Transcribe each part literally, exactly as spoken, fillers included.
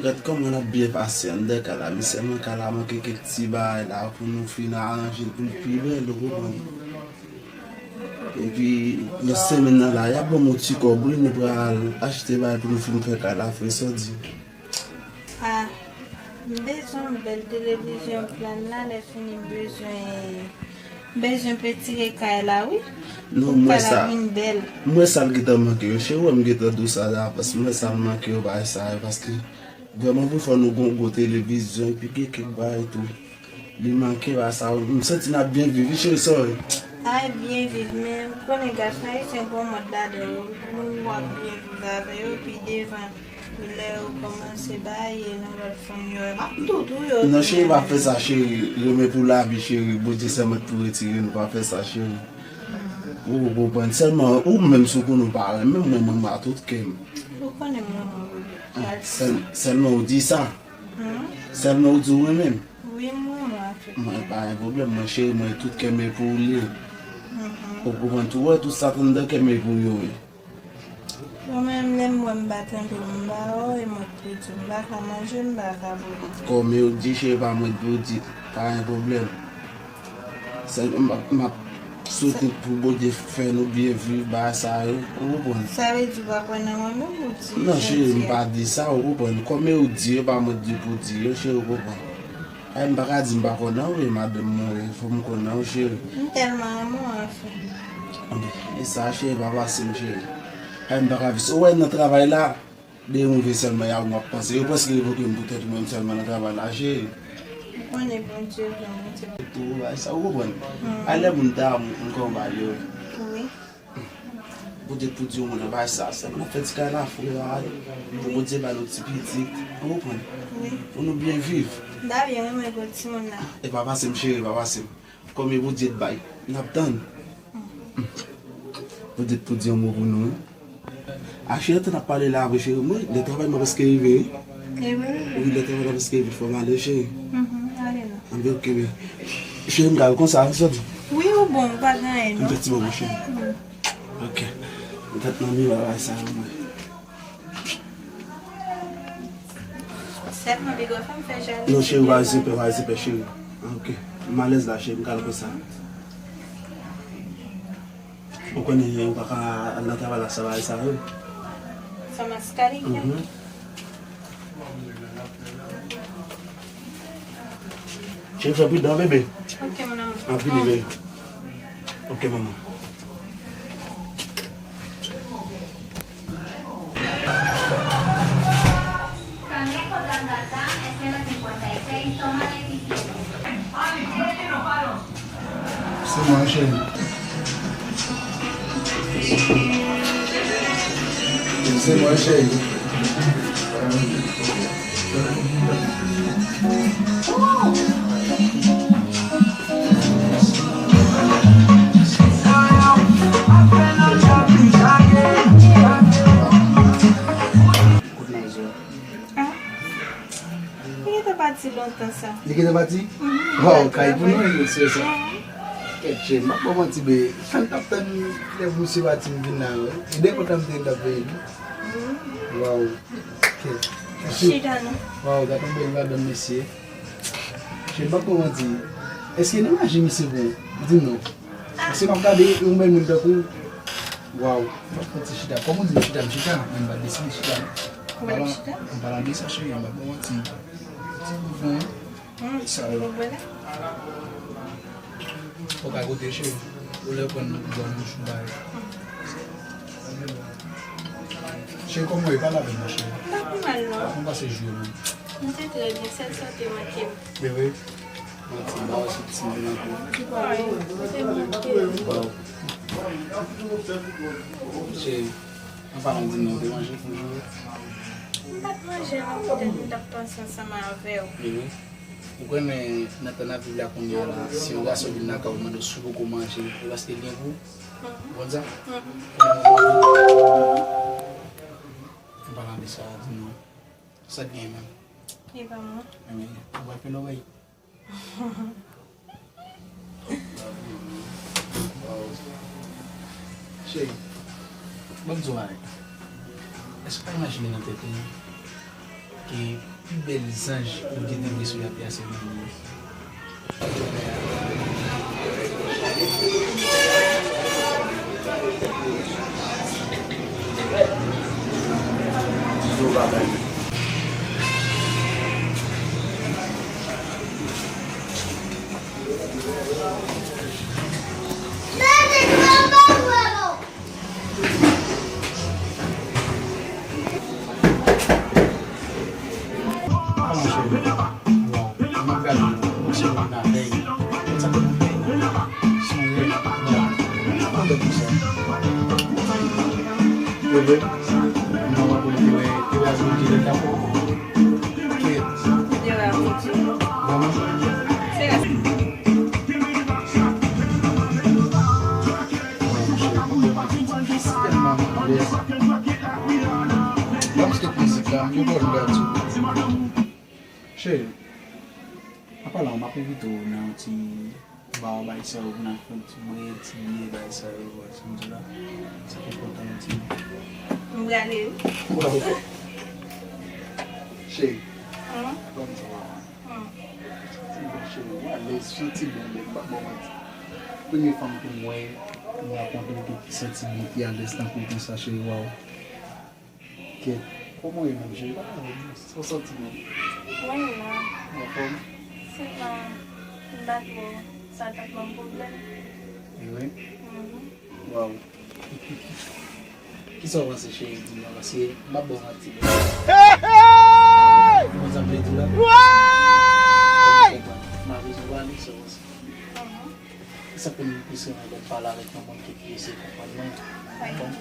Gad kòman n ap byen pase anndan kay la, men sèlman kay la manke kèk ti bagay la pou nou fin aranje l pou l pi bèl, ou konprann. Epi, nan semèn nan la, y ap ban m yon ti kòb, wi, nou pral achte bagay pou nou fin fè kay la fre, sa w di? Ah, m bezwen yon bèl televizyon plan la, lè fini m bezwen, m bezwen petire kay la, wi. Non, pou m wè kay la sa, vin bèl. M wè sa l gentan manke yo, cheri, wè m gentan di w sa la, paske m wè sa l manke yo, bagay sa yo, paske vrèman pou fò nou gon gwo televizyon, epi gen kèk bagay tou. Li manke bagay sa yo, m santi n ap byen viv, wi, cheri, sa w wè. Ay, byen viv, men m konnen gason ayisyen gon mòd ladan yo, pou w ap byen viv avè yo, epi devan. Lè yo kòmanse bay nan lòt fanm yo, m ap tou tou yo. Non, cheri, pa fè sa, cheri. Renmen pou lavi, cheri. Bondye sèlman k pou retire nou, pa fè sa, cheri. Ou konprann. Sèlman, ou menm si w konnen w pa renmen mwen, mwen, mwen, a tout kè m. Ou konnen m renmen w, bebe. Ah, sèl-, sèlman ou di sa. Hmm? Sèlman ou di w renmen m. Wi, m renmen w a tout kè. Mwen, pa gen pwoblèm, mwen, cheri, mwen, tout kè m e pou ou l ye. Mhm. Ou konprann tou, wè, tout sa t anndan kè m e pou yo ye. Mwen menm, lè m wè m pa tande w, m ba w, e mwen k pou di w, m pa ka manje, m pa ka bwè. Kòm yo di, cheri, pa mwen k pou di, pa gen pwoblèm. Sèlman m ap, m ap swete pou Bondye fè nou byen viv bagay sa yo, ou konprann? Sa vle di w pa kwè nan mwen menm ou di? Non, cheri, m pa di sa, ou konprann? Kòm yo di, e pa mwen k di pou di yo, cheri, ou konprann? Ay, m pa ka di m pa konn nan w, wi, madanm mwen, wi, fò m konn nan w, cheri. M tèlman renmen w, anfen. Anben, e sa, cheri, pa pase m, cheri. Ay, m pa ka viv. Ou wè nan travay la, de rive sèlman, y a w ap panse. Yo prèske revoke m poutèt ou menm sèlman nan travay la, cheri. Ou konnen Bondye bon, Bondye bon. Tou, ay, sa, ou konprann? Hmm. Ay, lè moun ta, m, m konn ba yo. Wi. Poutèt pou di yon moun nan bay sa, sèlman n ap fè ti kay la fre a, pou Bondye ba nou ti pitit, ou konprann? Wi. Pou nou byen viv. M ta byen renmen gwo timoun la. E pa pase m, cheri, pa pase m. Kòm e Bondye t bay, n ap tann. Poutèt pou di yon mo pou nou, wi. A, cheri, tan n ap pale la, vre, cheri, mwen, lè travay mwen prèske rive, wi. E vre? Wi, lè travay la prèske rive, fò m ale, cheri. Mhm, ale non. Anben, oke, men. Cheri, m ka al konsa, wi, sa w di? Wi, ou bon, ou pa gen anyen, non. M fè ti moman, cheri. Mm. Oke. M tèt nan miwa, bagay sa yo, mwen. Sèlman, big up, fè m fè jalouzi. Non, cheri, ou pa vin pè, ou pa vin pè, cheri. Ah, oke. M alèz la, cheri, m ka al konsa. Ou konnen, ou pa ka al nan travay la san bagay sa yo. San maskariken. Mhm. Cheri, fè pridan, bebe. Ok, mon amour. Anpil, bebe. Ok, manman. Se mwen, cheri. Se mwen, cheri. Kote nan zo? Ah. Li gentan pati lontan sa. Li gentan pati? Mhm. Waw, kay pou nou, mesye sa. Mhm. Kèt, cheri, m ap ba w manti, be. Fanm t ap tann lè pou misye pati, m vin la, wi. E de kontan m te t ap veye, wi. Mhm. Waw. Kèt. Chita, non. Waw, gad yon bèl madanm, mesye. Cheri, m ap ba w manti. Èske nan maji misye bon? Di m non. Paske m ap gade yon bèl moun tankou w. Waw, m ap fè ti chita. Kòm ou di m chita, m chita, men m pa deside chita non. Ou pa nan chita? An palan de sa, cheri, m ap ba w manti. Ti bout bon, wi. Hmm, sa yo. Ou konprann? Ou ka goute, cheri. Ou lè pran nan bouch ou bay. Cheri, kòman w ye? Pale avè m non, cheri. M pa pi mal non. Kòman w pase jou yo menm? M te trè byen, sèl sa w te manke m. Men wi. Manti, m pa wè sou ti moun ankò. Wi, ou te manke m. Waw. Cheri, an palan di m non, ou te manje pou jou yo? M pa t manje non, poutèt m t ap panse ansanm avè w. Men wi. Ou konnen nan tan n ap viv la kounye a la, si yon gason vin lakay ou, mande w si w poko manje, e paske l gen gou. Mhm. Konn sa? Mhm. An palan de sa, di m non. Sa k gen menm? E pa mwen. Enben, ou pa fè lòrèy. Cheri, ban m di w yon bagay. Èske w pa imajine nan tèt ou, non? E pi bèl zanj Bondye te voye sou latè a se manmi. Ban m skèt mizik la, yo bò l la tou. Cheri, apa la, m ap envite w nan yon ti ba, bay sa yo, pou n al fè yon ti bwè, ti biyè, bay sa yo, wè sa m di la. Sa k enpòtan, yon ti. M prale wi. Ou prale fè? Cheri, ban m sa la. Ti bò cheri, ou alèz, santi bon, men m p ap ba w manti. Premye fanm ke m wè, m rankontre ke ki santi bon, ki alèz tankou w konsa, cheri, waw. Kèt, kòman w ye menm, cheri? Pa pale non, sa w santi menm? Mwen la. Ou anfòm? Sèlman, m pa twò, sa t ap ban m pwoblèm. E wi? Mhm. Waw. Kisa w panse, cheri, di m nan? Paske m ap ba w manti. Ou konn sa m vle di w la? Ou konprann? M ap bezwen pale, kisa w panse? Mhm. Kisa k vin plis renmen lè m pale avèk yon moun ki, ki eseye konprann mwen? Bon.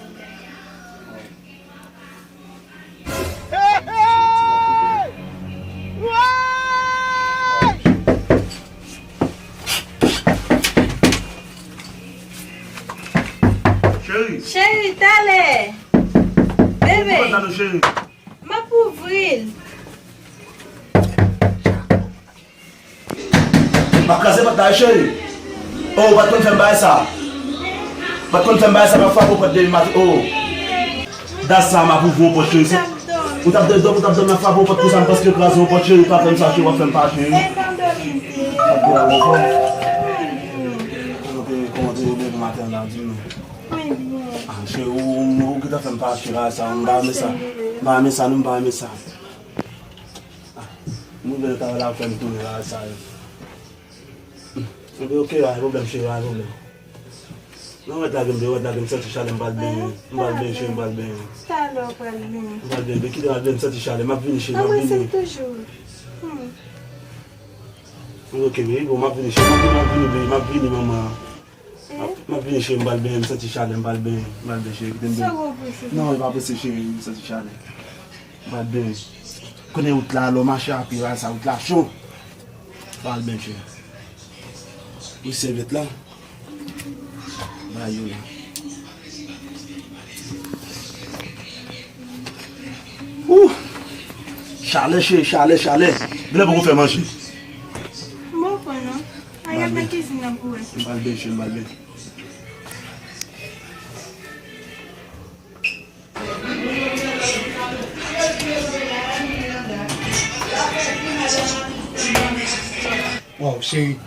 Wi. Cheri. Cheri, talè. Bebe. Ou kontan nou, cheri? M ap ouvri l. M ap kraze pòt la, wi, cheri. Oh, ou pa t konn fè m bagay sa. Ou pa t konn fè m bagay sa, m ap frape w pòt demen maten. Oh. Dat sa, m ap ouvri w pòt, cheri. Ou t ap dòmi, ou t ap dòmi, m ap frape w pòt konsa, m panse yo kraze w pòt, cheri. Pa fè m sa, cheri, w ap fè m pa, cheri. Kòman te, kòman te ye demen maten la, di m non. Ah, cheri, ou, ou, ou gentan fè m pa, cheri, sa, m pa renmen sa. M pa renmen sa, non, m pa renmen sa. Ah, nou vle travay la fè m tounen la, sa yo. Enben, ok, pa gen pwoblèm, cheri, pa gen pwoblèm. Non, ou mèt lage m deyò, ou mèt lage m, santi chalè, m pral benyen. M pral benyen, cheri, m pral benyen. Talè w pral benyen. M pral benyen, kite m al benyen, m santi chalè, m ap vini, cheri, m ap vini. Anbrase m toujou. Hmm. Ok, baby, bon, m ap vini, cheri, m ap vini, m ap vini, baby, m ap vini, manman. M ap, m ap vini, cheri, m pral benyen, m santi chalè, m pral benyen, m pral benyen, cheri, kite m benyen. Sa w prese? Non, e pa prese, cheri, m santi chalè. M pral benyen. Konnen wout la, lè w mache a pye, sa, wout la cho. M pral benyen, cheri. Wi, sèvyèt la. Ba yo la. Ooh! Chalè, cheri, chalè, chalè. Genlè poko fè manje. M poko non. Ay, al nan kizin nan pou wè. M pral benyen, cheri, m pral benyen. Waw, cheri.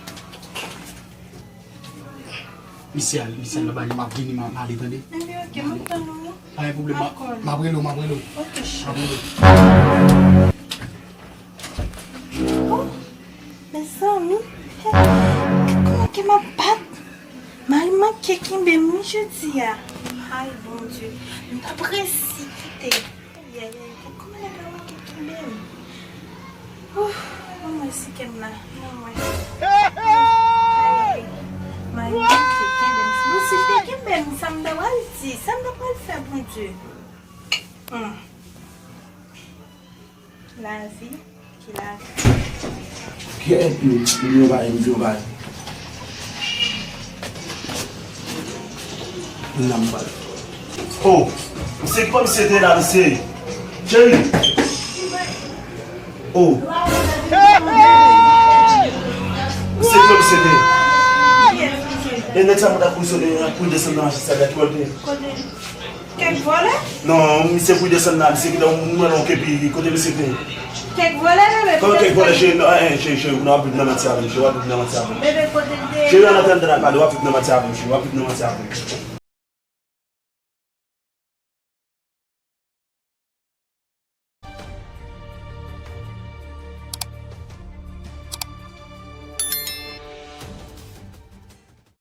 Misye al, misye al nan bagay, m ap vini, m a, m ale, tande? Enben, ok, m ap tann ou. Pa gen pwoblèm, m ap, m ap rele w, m ap rele w. Ok, cheri. M ap rele w. Oh, mezanmi. Kòman ke m ap bat? Mari m manke kenbe m wi jodi a. Ay, Bondye. M t ap resi kite. Ayayay, kòman nèg la manke kenbe m? Ouf, ban mwen si ke m la, ban mwen. Ayayay, mari m manke kenbe m. Bon, si l te kenbe m, sa m ta pral di? Sa m ta pral fè, Bondye? Hmm. Lavi. Kèt, m di yon bagay, m di yon bagay. Nan m pral. Oh, misye ki pa misye te la, mesye. Cheri. Oh. Misye ki pa misye te. E nèg sa mwen ta kouri sot, e kouri desann nan machin sa, gad kote. Kèk vòlè? Non, misye pou desann la, misye ki te mwen lon kepi kote misye te. Kèk vòlè, bebe? Kòman kèk vòlè, cheri? Non, eh, cheri, cheri, non, w ap viv nan manti avè m, cheri, w ap viv nan manti avè m. Bebe, kote l te ye? Cheri, an atandan al pale, w ap viv nan manti avè m, cheri, w ap viv nan manti avè m.